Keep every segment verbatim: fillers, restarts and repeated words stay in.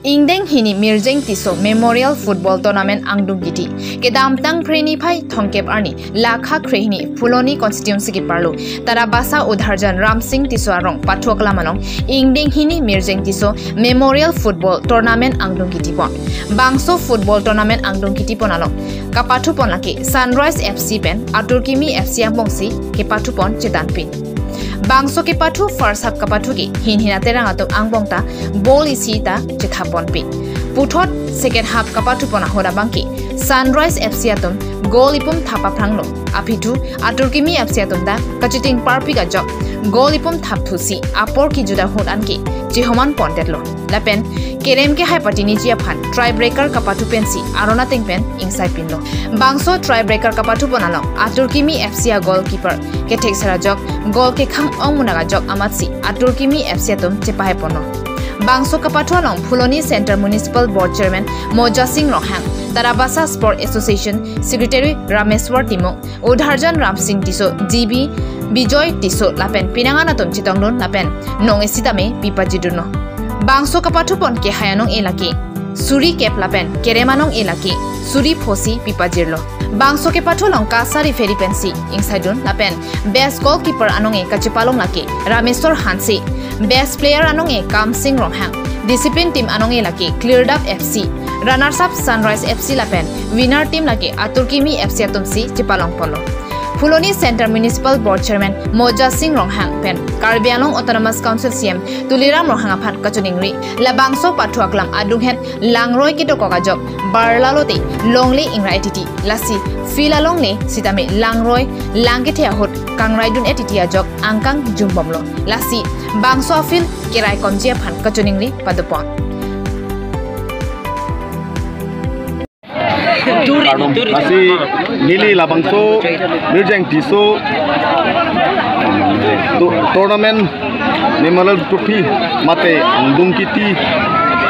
Ingdeng hini Mirjeng Tisso Memorial Football Tournament angdung kiti. Kedamtang Phre niphai thomkep arni, lakha Phre hini Phuloni constituency keparlo Tarabasa Udharjan Ramsing Tisso arong pathu aklam along ingdeng hini Mirjeng Tisso Memorial Football Tournament angdung kitipon. Bangso football tournament angdung kitipon along kapathupon lake Sunrise F C pen Atur Kimi F C angbongsi kepathupon chetanpin. Bangso kepathu first half kepathu ke Hinhina Terang atum angbong ta goal isi ta chethaponpin. Puthot second half kepathupon ahut abangke Sunrise F C atum goal ipum thap aphranglo. Aphi thu Atur Kimi F C atum ta kachiting parpik ajok goal ipum thap thusi apor kejuda ahut anke chehoman pondetlo. Lapen kerem kehai patiniji aphan tie breaker kepathu pensi aron ateng pen ingsaipinlo. Bangso tie breaker kepathupon along Atur Kimi F C a goalkeeper kethek sar ajok goal kekhang ongmunak ajok amatsi Atur Kimi F C atum chepahaiponlo. Bangso kepathu along Phuloni Central Municipal Board Chairman Moja Sing Ronghang, Tarabasa Sport Association Secretary Rameswar Timung, Udharjan Ramsing Tisso, G B Bijoy Tisso lapen pinangan atum chetongdun lapen nong isi tame pipajidunlo. Bangso kepathupon kehai anong-e lake suri kep lapen kerem anong-e lake suri phosi pipajirlo. Bangso kepathu along kasa referee pensi ingsaidun lapen best goalkeeper anong-e kachepalong lake Rameswar Hanse, best player anong-e Kamsing Ronghang, discipline team anong-e lake Cleared Up F C, runners up Sunrise F C lapen winner team lake Atur Kimi F C atumsi chepalongponlo. Phuloni Central Municipal Board Chairman Moja Sing Ronghang pen Karbi Anglong Autonomous Council C M Tuliram Ronghang aphan kachiningri, labangso pathu aklam adunghet langroi kedokok ajok barlalote longle ingra titi, lasi field alongle sitame langroi lang kethe ahut kangraidun titi ajok angkang jumbomlo. Lasi bangso field keraikomji aphan kachiningri padopon. Kardom, lasi neli labangso Mirjeng Tisso to-, tournament Memorial Trophy mate angdung kiti,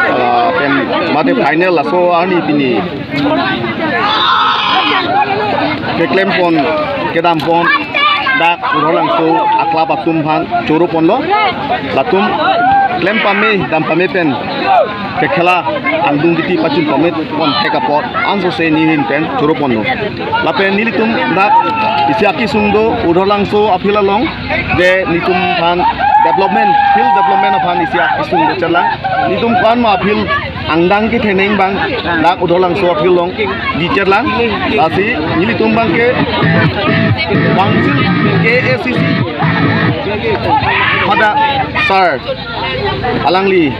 ah, pen mate final laso arni pini keklempon, kedampon dak Udharlangso a-club atum aphan choroponlo. Latum klem pame dam pame pen kekhela angdung kiti pachun pamepon thek apot ansose nehin pen choroponlo. Lapen nelitum dak isi akesung do Udharlangso a-field along, je netum aphan development, field development aphan isi akesung do chelang. Netum ko-an ma field angdeng ketheneng abang dak Udharlangso a-field along bicherlang. Lasi nelitum abangke Council K A C C pada sir, alangli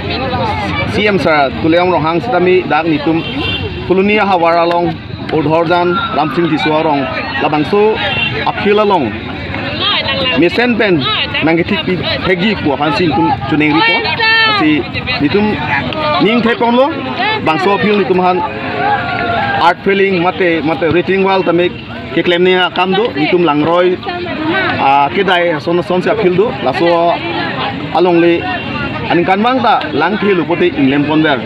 C M sir Tuliram Ronghang sitame dak netum Phuloni ahavar along Udharjan Ramsing Tisso arong labangso a-field along mesen pen nangkethekpi thekji pu aphansi netum chiningripon. Lasi netum ning thekponlo, bangso a-field netum aphan earth filling mate, mate retaining wall tame keklem nangji akam do, netum langroi, ah, kedai ason ason si a-field do, laso alongle aningkanvang ta lang thelu pote inglemponver.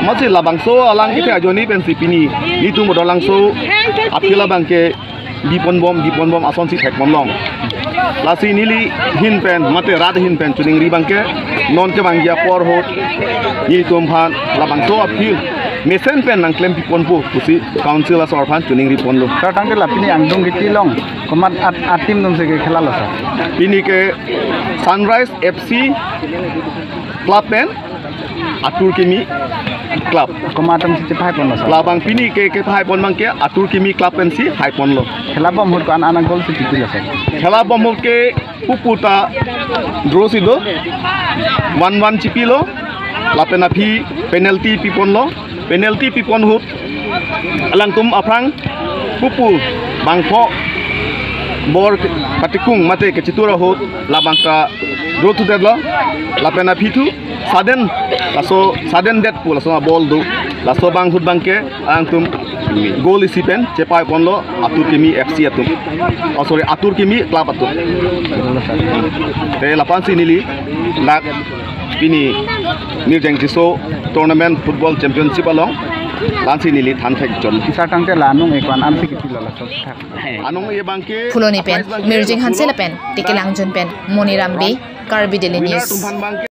Amatsi labangso alang kethe ajoine pensi pini netum Udharlangso a-field abangke biponbom, biponbom asonsi thekponlong. Lasi neli ahin pen mate rat ahin pen chiningri abangke non kevangji apor ahut netum aphan labangso a-field mesen pen nangklempiponpo pusi Council asor aphan chiningriponlo. Sir, tangte la pini angdung kiti along komat at, a-team atumsi kekhelalo, sir? Pini ke Sunrise F C club pen Atur Kimi club. Komat atumsi chepahaiponlo, sir? Labang pini ke, kepahaipon abangke Atur Kimi club pensi haiponlo. Khelabom ahut ko-an an a-goal si chipilo, sir? Khelabom ahut ke pupu ta draw si do, one one chipilo, lapen aphi penalty piponlo, penalty pipon ahut alangtum aphrang pupu bangpho bor katikung mate kachitur ahut labang ta draw thudetlo, lapen aphi thu sudden, laso sudden death pu laso ball do, laso abang ahut abangke alangtum goal isi pen chepahaiponlo Atur Kimi F C atum. Oh, sorry, Atur Kimi club atum. Te lapu-ansi neli dak pini Mirjeng Tisso Tournament Football Championship along la-ansi neli than thekchot. Sir, tangte la anong-e ko-an ansi kipilo laso thak? Anong-e abangke Phuloni pen prize abangke Mirjeng Hanse lapen Tekelangjun pen Moniram Bey, Karbi Daily News.